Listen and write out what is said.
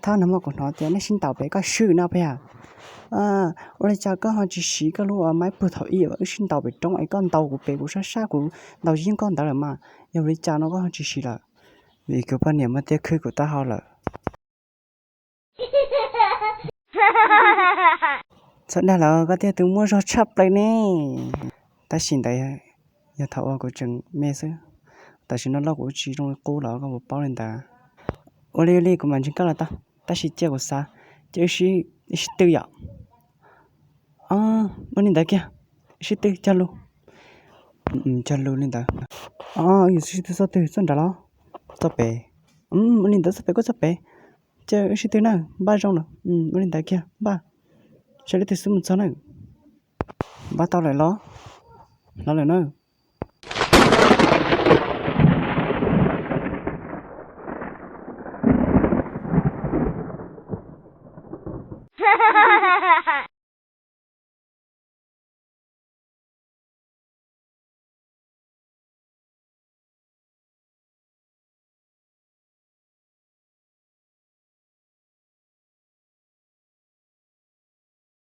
Thab, nag hmo kuv hnov tias nej sib ntaus pem koj swb no peb a. Ua li cas koj ho tsis siv koj lub maib pug thaum ub, wb sib ntaus pem roob es koj ntaus kuv pem, kuv sab sab kuv ntaus yeej koj ntawd lawm mas, yog li cas no koj ho tsis siv lawm? Vim kuv poj niam muaj tiab khwb kuv taub hau lawm. Txhob dag lawm, koj thiaj tus muaj zog tshaj plaws ne. Tab sis ntawd yog thaum uas kuv tseem me xwb, tam sim no loj kuv tsis zoo li qub los koj puas paub li ntawd. Ua li ua li kuv mam ntseeg koj los tau, tab sis cia kuv xav, cia wb sib tw yom. Ua li ntawd kiag, sib tw cog lus. Cog lus li ntawd. Yus sib tw txoj twg, txoj nrad los txoj pem? Ua li ntawd, txoj pem kuj txoj pem. Cia wb sib tw na, npaj zoo lawm. Ua li ntawd kiag, npaj. Seb leej twg xub mus txog na. Npaj tau lawm los? Los lawm na.